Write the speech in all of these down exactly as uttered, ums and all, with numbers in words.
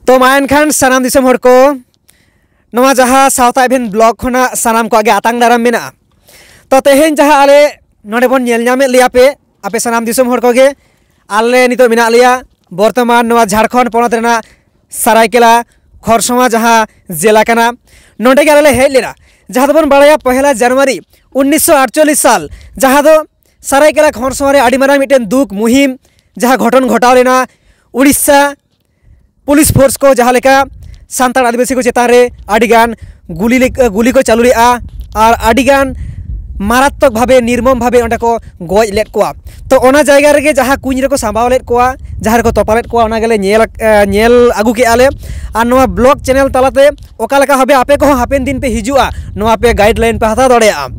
ᱛᱚ ᱢᱟ ᱮᱱᱠᱷᱟᱱ ᱥᱟᱱᱟᱢ ᱫᱤᱥᱚᱢ ᱦᱚᱲ ᱠᱚ, ᱱᱚᱣᱟ ᱡᱟᱦᱟᱸ ᱥᱟᱶᱛᱟ ᱮᱵᱷᱮᱱ ᱵᱞᱚᱜ ᱠᱷᱚᱱᱟᱜ ᱥᱟᱱᱟᱢ ᱠᱚᱣᱟᱜ ᱜᱮ ᱟᱛᱟᱝ ᱫᱟᱨᱟᱢ ᱢᱮᱱᱟᱜᱼᱟ᱾ ᱛᱚ ᱛᱮᱦᱮᱧ ᱡᱟᱦᱟᱸ ᱟᱞᱮ ᱱᱚᱰᱮ ᱵᱚᱱ ᱧᱮᱞ ᱧᱟᱢᱮᱫ ᱞᱮᱭᱟ ᱯᱮ, ᱟᱯᱮ ᱥᱟᱱᱟᱢ ᱫᱤᱥᱚᱢ ᱦᱚᱲ ᱠᱚᱜᱮ, ᱟᱞᱮ ᱱᱤᱛᱚᱜ ᱢᱮᱱᱟᱜ ᱞᱮᱭᱟ ᱵᱚᱨᱛᱚᱢᱟᱱ ᱱᱚᱣᱟ ᱡᱷᱟᱲᱠᱷᱚᱸᱰ ᱯᱚᱱᱚᱛ ᱨᱮᱱᱟᱜ ᱥᱟᱨᱟᱭᱠᱮᱞᱟ ᱠᱷᱚᱨᱥᱚᱶᱟ ᱡᱟᱦᱟᱸ ᱡᱮᱞᱟ ᱠᱟᱱᱟ, ᱱᱚᱰᱮ ᱜᱮ ᱟᱞᱮ ᱞᱮ ᱦᱮᱡ ᱞᱮᱱᱟ᱾ ᱡᱟᱦᱟᱸ ᱫᱚᱵᱚᱱ ᱵᱟᱲᱟᱭᱟ ᱯᱚᱦᱮᱞᱟ ᱡᱟᱱᱩᱣᱟᱨᱤ ᱩᱱᱤᱥᱥᱚ ᱟᱴᱪᱚᱞᱞᱤᱥ ᱥᱟᱞ, ᱡᱟᱦᱟᱸ ᱫᱚ ᱥᱟᱨᱟᱭᱠᱮᱞᱟ ᱠᱷᱚᱨᱥᱚᱶᱟ ᱨᱮ ᱟᱹᱰᱤ ᱢᱟᱨᱟᱝ ᱢᱤᱫᱴᱮᱱ ᱫᱩᱠ ᱢᱩᱦᱤᱢ ᱡᱟᱦᱟᱸ ᱜᱷᱚᱴᱚᱱ ᱜᱷᱚᱴᱟᱣ ᱞᱮᱱᱟ, ᱩᱲᱤᱥᱥᱟ ᱯᱩᱞᱤᱥ ᱯᱷᱳᱨᱥ ᱠᱚ ᱡᱟᱦᱟᱸ ᱞᱮᱠᱟ ᱥᱟᱱᱛᱟᱲ ᱟᱹᱫᱤᱵᱟᱹᱥᱤ ᱠᱚ ᱪᱮᱛᱟᱱ ᱨᱮ ᱟᱹᱰᱤᱜᱟᱱ ᱜᱩᱞᱤ ᱞᱮ-, ᱜᱩᱞᱤ ᱠᱚ ᱪᱟᱹᱞᱩ ᱞᱮᱫᱼᱟ ᱟᱨ ᱟᱹᱰᱤᱜᱟᱱ ᱢᱟᱨᱟᱛᱢᱚᱠ ᱵᱷᱟᱵᱮ, ᱱᱤᱨᱢᱚᱢ ᱵᱷᱟᱵᱮ ᱚᱸᱰᱮ ᱠᱚ ᱜᱚᱡ ᱞᱮᱫ ᱠᱚᱣᱟ᱾ ᱛᱚ ᱚᱱᱟ ᱡᱟᱭᱜᱟ ᱨᱮᱜᱮ ᱡᱟᱦᱟᱸ ᱠᱩᱧ ᱨᱮᱠᱚ ᱥᱟᱢᱵᱟᱣ ᱞᱮᱫ ᱠᱚᱣᱟ, ᱡᱟᱦᱟᱸ ᱨᱮᱠᱚ ᱛᱚᱯᱟ ᱞᱮᱫ ᱠᱚᱣᱟ, ᱚᱱᱟ ᱜᱮᱞᱮ ᱧᱮᱞ, ᱮ, ᱧᱮᱞ ᱟᱹᱜᱩ ᱠᱮᱜᱼᱟ ᱞᱮ᱾ ᱟᱨ ᱱᱚᱣᱟ ᱵᱞᱚᱜ ᱪᱮᱱᱮᱞ ᱛᱟᱞᱟᱛᱮ ᱚᱠᱟ ᱞᱮᱠᱟ ᱵᱷᱟᱵᱮ ᱟᱯᱮ ᱠᱚᱦᱚᱸ ᱦᱟᱯᱮᱱ ᱫᱤᱱ ᱯᱮ ᱦᱤᱡᱩᱜᱼᱟ, ᱱᱚᱣᱟ ᱯᱮ ᱜᱟᱭᱤᱰ ᱞᱟᱭᱤᱱ ᱯᱮ ᱦᱟᱛᱟᱣ ᱫᱟᱲᱮᱭᱟᱜᱼᱟ᱾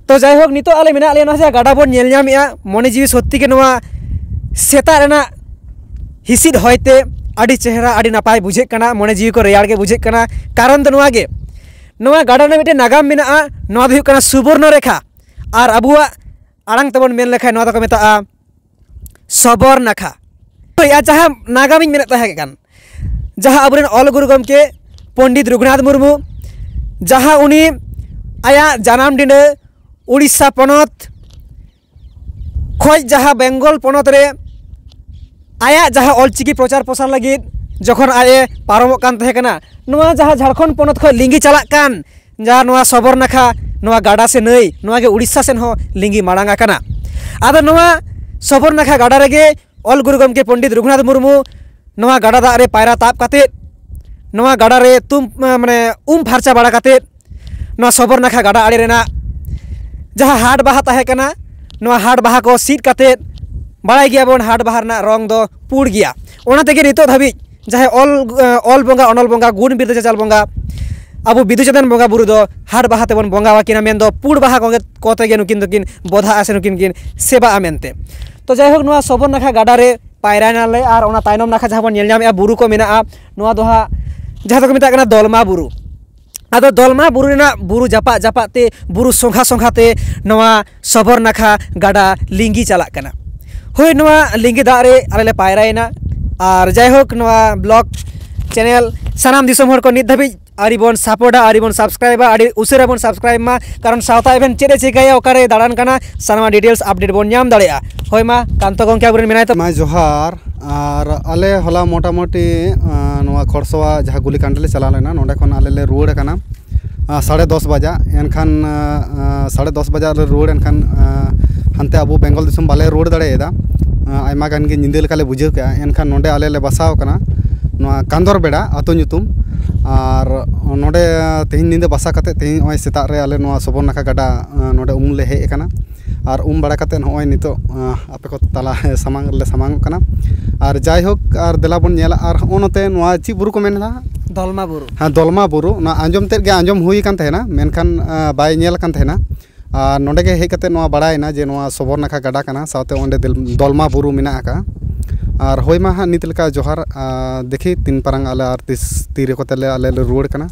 ᱛᱚ ᱡᱟᱭᱦᱳᱠ, ᱱᱤᱛᱚᱜ ᱟᱞᱮ ᱢᱮᱱᱟᱜ ᱞᱮᱭᱟ ᱱᱚᱣᱟ ᱡᱟᱦᱟᱸ ᱜᱟᱰᱟ ᱵᱚᱱ ᱧᱮᱞ ᱧᱟᱢᱮᱜᱼᱟ, ᱢᱚᱱᱮ ᱡᱤᱣᱤ ᱥᱚᱛᱛᱤ ᱜᱮ ᱱᱚᱣᱟ ᱥᱮᱛᱟᱜ ᱨᱮᱱᱟᱜ ᱦᱤᱥᱤᱫ ᱦᱚᱭᱛᱮ ᱟᱹᱰᱤ ᱪᱮᱦᱨᱟ, ᱟᱹᱰᱤ ᱱᱟᱯᱟᱭ ᱵᱩᱡᱷᱟᱹᱜ ᱠᱟᱱᱟ, ᱢᱚᱱᱮ ᱡᱤᱣᱤ ᱠᱚ ᱨᱮᱭᱟᱲ ᱜᱮ ᱵᱩᱡᱷᱟᱹᱜ ᱠᱟᱱᱟ᱾ ᱠᱟᱨᱚᱱ ᱫᱚ ᱱᱚᱣᱟ ᱜᱮ, ᱱᱚᱣᱟ ᱜᱟᱰᱟ ᱨᱮᱱᱟᱜ ᱢᱤᱫᱴᱮᱱ ᱱᱟᱜᱟᱢ ᱢᱮᱱᱟᱜᱼᱟ, ᱱᱚᱣᱟ ᱫᱚ ᱦᱩᱭᱩᱜ ᱠᱟᱱᱟ ᱥᱩᱵᱚᱨᱱᱚ ᱨᱮᱠᱷᱟ, ᱟᱨ ᱟᱵᱚᱣᱟᱜ ᱟᱲᱟᱝ ᱛᱮᱵᱚᱱ ᱢᱮᱱ ᱞᱮᱠᱷᱟᱱ ᱱᱚᱣᱟ ᱫᱚᱠᱚ ᱢᱮᱛᱟᱜᱼᱟ ᱥᱚᱵᱚᱨ ᱱᱟᱠᱷᱟ᱾ ᱦᱳᱭ, ᱟᱨ ᱡᱟᱦᱟᱸ ᱱᱟᱜᱟᱢᱤᱧ ᱢᱮᱱᱮᱫ ᱛᱟᱦᱮᱸ ᱠᱟᱱ, ᱡᱟᱦᱟᱸ ᱟᱵᱚᱨᱮᱱ ᱚᱞ ᱜᱩᱨᱩ ᱜᱚᱢᱠᱮ ᱯᱚᱱᱰᱤᱛ ᱨᱚᱜᱷᱩᱱᱟᱛᱷ ᱢᱩᱨᱢᱩ, ᱡᱟᱦᱟᱸ ᱩᱱᱤ ᱟᱭᱟᱜ ᱡᱟᱱᱟᱢ ᱰᱤᱸᱰᱟᱹ ᱩᱲᱤᱥᱥᱟ ᱯᱚᱱᱚᱛ ᱠᱷᱚᱡ ᱡᱟᱦᱟᱸ ᱵᱮᱝᱜᱚᱞ ᱯᱚᱱᱚᱛ ᱨᱮ ᱟᱭᱟᱜ ᱡᱟᱦᱟᱸ ᱚᱞᱪᱤᱠᱤ ᱯᱨᱚᱪᱟᱨ ᱯᱨᱚᱥᱟᱨ ᱞᱟᱹᱜᱤᱫ ᱡᱚᱠᱷᱚᱱ ᱟᱡ ᱮ ᱯᱟᱨᱚᱢᱚᱜ ᱠᱟᱱ ᱛᱟᱦᱮᱸ ᱠᱟᱱᱟ, ᱱᱚᱣᱟ ᱡᱟᱦᱟᱸ ᱡᱷᱟᱲᱠᱷᱚᱸᱰ ᱯᱚᱱᱚᱛ ᱠᱷᱚᱱ ᱞᱤᱸᱜᱤ ᱪᱟᱞᱟᱜ ᱠᱟᱱ ᱡᱟᱦᱟᱸ ᱱᱚᱣᱟ ᱥᱚᱵᱚᱨ ᱱᱟᱠᱷᱟ, ᱱᱚᱣᱟ ᱜᱟᱰᱟ ᱥᱮ ᱱᱟᱹᱭ, ᱱᱚᱣᱟ ᱜᱮ ᱩᱲᱤᱥᱥᱟ ᱥᱮᱱ ᱦᱚᱸ ᱞᱤᱸᱜᱤ ᱢᱟᱲᱟᱝ ᱟᱠᱟᱱᱟ᱾ ᱟᱫᱚ ᱱᱚᱣᱟ ᱥᱚᱵᱚᱨ ᱱᱟᱠᱷᱟ ᱜᱟᱰᱟ ᱨᱮᱜᱮ ᱚᱞ ᱜᱩᱨᱩ ᱜᱚᱢᱠᱮ ᱯᱚᱱᱰᱤᱛ ᱨᱚᱜᱷᱩᱱᱟᱛᱷ ᱢᱩᱨᱢᱩ ᱱᱚᱣᱟ ᱜᱟᱰᱟ ᱫᱟᱜ ᱨᱮ ᱯᱟᱭᱨᱟ ᱛᱟᱵ ᱠᱟᱛᱮᱫ, ᱱᱚᱣᱟ ᱜᱟᱰᱟ ᱨᱮ ᱛᱩᱢ, ᱢᱟᱱᱮ ᱩᱢ ᱯᱷᱟᱨᱪᱟ ᱵᱟᱲᱟ ᱠᱟᱛᱮᱫ, ᱱᱚᱣᱟ ᱥᱚᱵᱚᱨ ᱱᱟᱠᱷᱟ ᱜᱟᱰᱟ ᱟᱲᱮ ᱨᱮᱱᱟᱜ ᱡᱟᱦᱟᱸ ᱦᱟᱴ ᱵᱟᱦᱟ ᱛᱟᱦᱮᱸ ᱠᱟᱱᱟ, ᱱᱚᱣᱟ ᱦᱟᱴ ᱵᱟᱦᱟ ᱠᱚ ᱥᱤᱫ ᱠᱟᱛᱮᱫ, ᱵᱟᱲᱟᱭ ᱜᱮᱭᱟᱵᱚᱱ ᱦᱟᱴ ᱵᱟᱦᱟ ᱨᱮᱱᱟᱜ ᱨᱚᱝ ᱫᱚ ᱯᱩᱸᱰ ᱜᱮᱭᱟ᱾ ᱚᱱᱟ ᱛᱮᱜᱮ ᱱᱤᱛᱚᱜ ᱫᱷᱟᱹᱵᱤᱡ ᱡᱟᱦᱟᱸᱭ ᱚᱞ, ᱚᱞ ᱵᱚᱸᱜᱟ, ᱚᱱᱚᱞ ᱵᱚᱸᱜᱟ, ᱜᱩᱱ ᱵᱤᱨᱫᱟᱹ ᱪᱟᱪᱟᱞ ᱵᱚᱸᱜᱟ, ᱟᱵᱚ ᱵᱤᱫᱩ ᱪᱟᱸᱫᱟᱱ ᱵᱚᱸᱜᱟ ᱵᱩᱨᱩ ᱫᱚ ᱦᱟᱴ ᱵᱟᱦᱟ ᱛᱮᱵᱚᱱ ᱵᱚᱸᱜᱟ ᱟᱹᱠᱤᱱᱟ, ᱢᱮᱱᱫᱚ ᱯᱩᱸᱰ ᱵᱟᱦᱟ ᱠᱚᱜᱮ, ᱠᱚᱛᱮ ᱜᱮ ᱱᱩᱠᱤᱱ ᱫᱚᱠᱤᱱ ᱵᱚᱫᱷᱟᱜᱼᱟ ᱥᱮ ᱱᱩᱠᱤᱱ ᱠᱤᱱ ᱥᱮᱵᱟᱜᱼᱟ ᱢᱮᱱᱛᱮ᱾ ᱛᱚ ᱡᱟᱭᱦᱳᱠ, ᱱᱚᱣᱟ ᱥᱚᱵᱚᱨ ᱱᱟᱠᱷᱟ ᱜᱟᱰᱟ ᱨᱮ ᱯᱟᱭᱨᱟᱭ ᱱᱟᱞᱮ ᱟᱨ ᱚᱱᱟ ᱛᱟᱭᱱᱚᱢ ᱱᱟᱠᱷᱟ ᱡᱟᱦᱟᱸ ᱵᱚᱱ ᱧᱮᱞ ᱧᱟᱢᱮᱫᱼᱟ ᱵᱩᱨᱩ ᱠᱚ ᱢᱮᱱᱟᱜᱼᱟ, ᱱᱚᱣᱟ ᱫᱚ ᱦᱟᱸᱜ ᱡᱟᱦᱟᱸ ᱫᱚᱠᱚ ᱢᱮᱛᱟᱜ ᱠᱟᱱᱟ ᱫᱚᱞᱢᱟ ᱵᱩᱨᱩ᱾ ᱟᱫᱚ ᱫᱚᱞᱢᱟ ᱵᱩᱨᱩ ᱨᱮᱱᱟᱜ ᱵᱩᱨᱩ ᱡᱟᱯᱟᱜ ᱡᱟᱯᱟᱜ ᱛᱮ, ᱵᱩᱨᱩ ᱥᱚᱸᱜᱷᱟ ᱥᱚᱸᱜᱷᱟ ᱛᱮ ᱱᱚᱣᱟ ᱥᱚᱵᱚᱨ ᱱᱟᱠᱷᱟ ᱜᱟᱰᱟ ᱞᱤᱸᱜᱤ ᱪᱟᱞᱟᱜ ᱠᱟᱱᱟ᱾ ᱦᱳᱭ, ᱱᱚᱣᱟ ᱞᱤᱸᱜᱤ ᱫᱟᱜ ᱨᱮ ᱟᱞᱮ ᱞᱮ ᱯᱟᱭᱨᱟᱭᱮᱱᱟ᱾ ᱟᱨ ᱡᱟᱭᱦᱳᱠ, ᱱᱚᱣᱟ ᱵᱞᱚᱜ ᱪᱮᱱᱮᱞ ᱥᱟᱱᱟᱢ ᱫᱤᱥᱚᱢ ᱦᱚᱲ ᱠᱚ ᱱᱤᱛ ᱫᱷᱟᱹᱵᱤᱡ ᱟᱹᱣᱨᱤ ᱵᱚᱱ ᱥᱟᱯᱳᱨᱴᱟ, ᱟᱹᱣᱨᱤ ᱵᱚᱱ ᱥᱟᱵᱥᱠᱨᱟᱭᱤᱵᱟ, ᱟᱹᱰᱤ ᱩᱥᱟᱹᱨᱟ ᱵᱚᱱ ᱥᱟᱵᱥᱠᱨᱟᱭᱤᱵ ᱢᱟ, ᱠᱟᱨᱚᱱ ᱥᱟᱶᱛᱟ ᱤᱵᱷᱮᱱᱴ ᱪᱮᱫ ᱮ ᱪᱤᱠᱟᱹᱭᱟ, ᱚᱠᱟᱨᱮ ᱫᱟᱬᱟᱱ ᱠᱟᱱᱟ, ᱥᱟᱱᱟᱢᱟᱜ ᱰᱤᱴᱮᱞᱥ ᱟᱯᱰᱮᱴ ᱵᱚᱱ ᱧᱟᱢ ᱫᱟᱲᱮᱭᱟᱜᱼᱟ᱾ ᱦᱳᱭ ᱢᱟ, ᱠᱟᱱᱛᱚ ᱜᱚᱢᱠᱮ ᱟᱵᱚᱨᱮᱱ ᱢᱮᱱᱟᱭ ᱛᱟᱵᱚᱱᱟ᱾ ᱢᱟ ᱡᱚᱦᱟᱨ᱾ ᱟᱨ ᱟᱞᱮ ᱦᱚᱞᱟ ᱢᱚᱴᱟᱢᱩᱴᱤ, ᱟᱸ, ᱱᱚᱣᱟ ᱠᱷᱚᱲᱥᱚᱣᱟ ᱡᱟᱦᱟᱸ ᱜᱩᱞᱤ ᱠᱟᱱᱰ ᱞᱮ ᱪᱟᱞᱟᱣ ᱞᱮᱱᱟ, ᱱᱚᱸᱰᱮ ᱠᱷᱚᱱ ᱟᱞᱮ ᱞᱮ ᱨᱩᱣᱟᱹᱲ ᱟᱠᱟᱱᱟ, ᱟᱸ, ᱥᱟᱲᱮ ᱫᱚᱥ ᱵᱟᱡᱟ᱾ ᱮᱱᱠᱷᱟᱱ, ᱟᱸ, ᱟᱸ, ᱥᱟᱲᱮ ᱫᱚᱥ ᱵᱟᱡᱟ ᱨᱮ ᱨᱩᱣᱟᱹᱲ ᱮᱱᱠᱷᱟᱱ, ᱟᱸ, ᱦᱟᱱᱛᱮ ᱟᱵᱚ ᱵᱮᱝᱜᱚᱞ ᱫᱤᱥᱚᱢ ᱵᱟᱞᱮ ᱨᱩᱣᱟᱹᱲ ᱫᱟᱲᱮᱭᱟᱫᱟ᱾ ᱟᱸ, ᱟᱭᱢᱟ ᱜᱟᱱ ᱜᱮ ᱧᱤᱫᱟᱹ ᱞᱮᱠᱟᱞᱮ ᱵᱩᱡᱷᱟᱹᱣ ᱠᱮᱜᱼᱟ᱾ ᱮᱱᱠᱷᱟᱱ ᱱᱚᱸᱰᱮ ᱟᱞᱮ ᱞᱮ ᱵᱟᱥᱟᱣ ᱟᱠᱟᱱᱟ, ᱱᱚᱣᱟ ᱠᱟᱸᱫᱚᱨ ᱵᱮᱲᱟ ᱟᱛᱳ ᱧᱩᱛᱩᱢ᱾ ᱟᱨ ᱱᱚᱸᱰᱮ ᱛᱮᱦᱮᱧ ᱧᱤᱫᱟᱹ ᱵᱟᱥᱟ ᱠᱟᱛᱮ, ᱛᱮᱦᱮᱧ ᱱᱚᱜᱼᱚᱭ ᱥᱮᱛᱟᱜ ᱨᱮ ᱟᱞᱮ ᱱᱚᱣᱟ ᱥᱚᱵᱚᱨᱱᱟᱠᱷᱟ ᱜᱟᱰᱟ, ᱟᱸ, ᱱᱚᱸᱰᱮ ᱩᱢᱩᱞ ᱞᱮ ᱦᱮᱡ ᱟᱠᱟᱱᱟ᱾ ᱟᱨ ᱩᱢ ᱵᱟᱲᱟ ᱠᱟᱛᱮ ᱱᱚᱜᱼᱚᱭ ᱱᱤᱛᱚᱜ, ᱟᱸ, ᱟᱯᱮ ᱠᱚ ᱛᱟᱞᱟ ᱥᱟᱢᱟᱝ ᱨᱮᱞᱮ ᱥᱟᱢᱟᱝ ᱚᱜ ᱠᱟᱱᱟ᱾ ᱟᱨ ᱡᱟᱭᱦᱳᱠ, ᱟᱨ ᱫᱮᱞᱟ ᱵᱚᱱ ᱧᱮᱞᱟ᱾ ᱟᱨ ᱦᱚᱸᱜᱼᱚ ᱱᱚᱛᱮ ᱱᱚᱣᱟ ᱪᱮᱫ ᱵᱩᱨᱩ ᱠᱚ ᱢᱮᱱ ᱮᱫᱟ? ᱫᱚᱞᱢᱟ ᱵᱩᱨᱩ᱾ ᱦᱮᱸ, ᱫᱚᱞᱢᱟ ᱵᱩᱨᱩ᱾ ᱚᱱᱟ ᱟᱸᱡᱚᱢ ᱛᱮᱫ ᱜᱮ ᱟᱸᱡᱚᱢ ᱦᱩᱭ ᱟᱠᱟᱱ ᱛᱟᱦᱮᱱᱟ, ᱢᱮᱱᱠᱷᱟᱱ, ᱟᱸ, ᱵᱟᱭ ᱧᱮᱞ ᱟᱠᱟᱱ ᱛᱟᱦᱮᱱᱟ᱾ ᱟᱨ ᱱᱚᱸᱰᱮ ᱜᱮ ᱦᱮᱡ ᱠᱟᱛᱮ ᱱᱚᱣᱟ ᱵᱟᱲᱟᱭᱮᱱᱟ ᱡᱮ ᱱᱚᱣᱟ ᱥᱚᱵᱚᱨᱱᱟᱠᱷᱟ ᱜᱟᱰᱟ ᱠᱟᱱᱟ, ᱥᱟᱶᱛᱮ ᱚᱸᱰᱮ ᱫᱮᱞ-, ᱫᱚᱞᱢᱟ ᱵᱩᱨᱩ ᱢᱮᱱᱟᱜ ᱟᱠᱟᱫᱼᱟ᱾ ᱟᱨ ᱦᱳᱭ ᱢᱟ ᱦᱟᱸᱜ, ᱱᱤᱛ ᱞᱮᱠᱟ ᱡᱚᱦᱟᱨ᱾ ᱟᱨ ᱫᱮᱠᱷᱤ ᱛᱤᱱ ᱯᱟᱨᱟᱝ ᱟᱞᱮ ᱟᱨ ᱛᱤᱥ, ᱛᱤᱨᱮ ᱠᱚᱛᱮ ᱞᱮ, ᱟᱞᱮ ᱞᱮ ᱨᱩᱣᱟᱹᱲ ᱠᱟᱱᱟ᱾